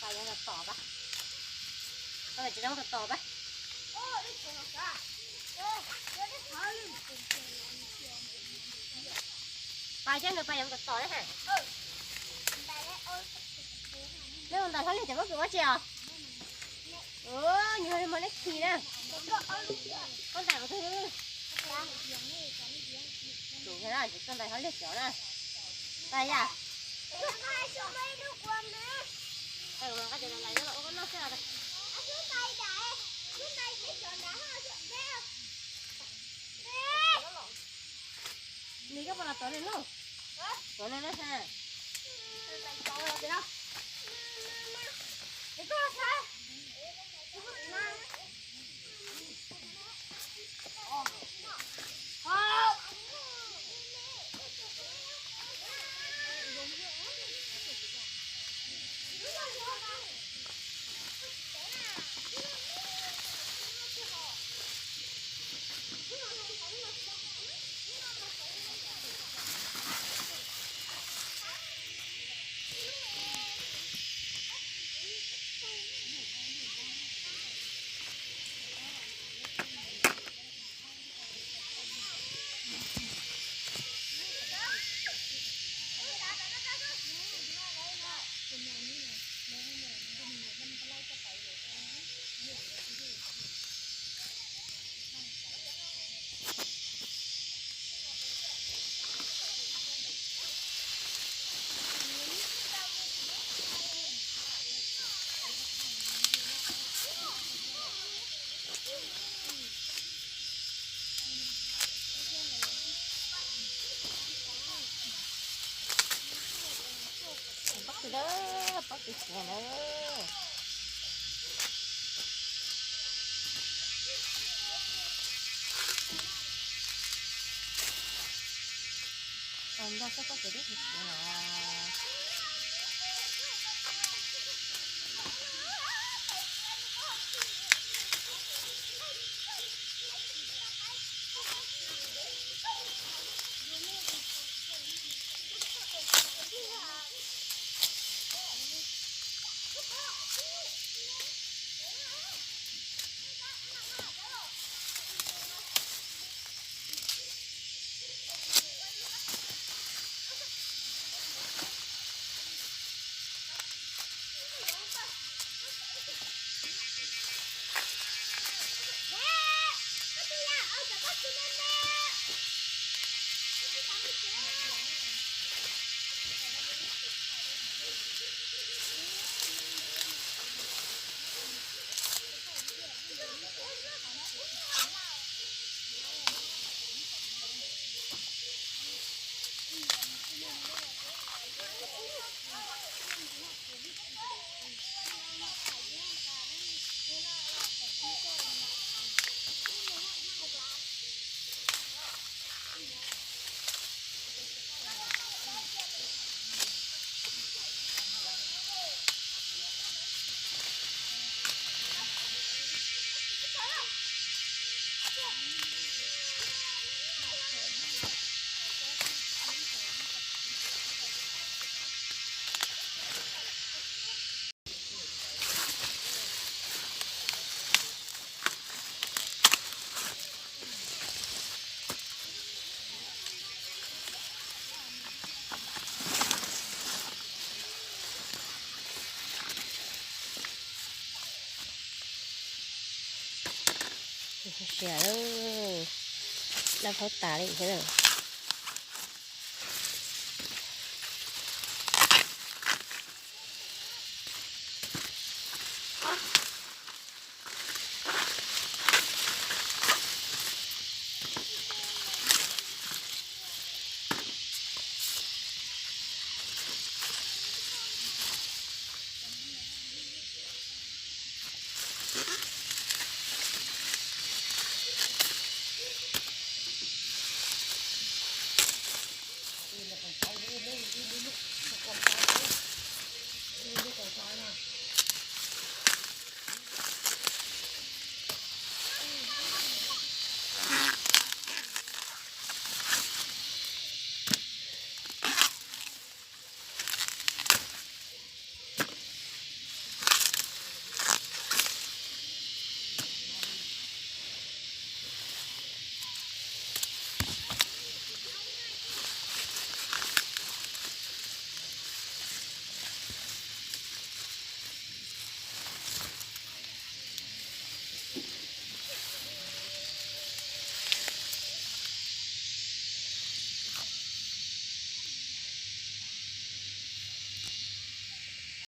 Pais yog tom tom pab, tsis zoo tom tom pab. Pais thiab nws pais yog tom tom na. Neb ua ntawm hlob Liag cov pob kws ua tsi os? Nyuag li mas neb khi na. Koj ntais qhov twg? Tus na, koj ntais hlob Liag cov na. Pais yam. Nws koj puas los tod ne lauj? Tod ne na ha. Pob kws lawm, pob kws xiav lawm. Tau nrog xab pob kws dib kws xiav los. Siav lawm, dab phaub tas li thiab lawm.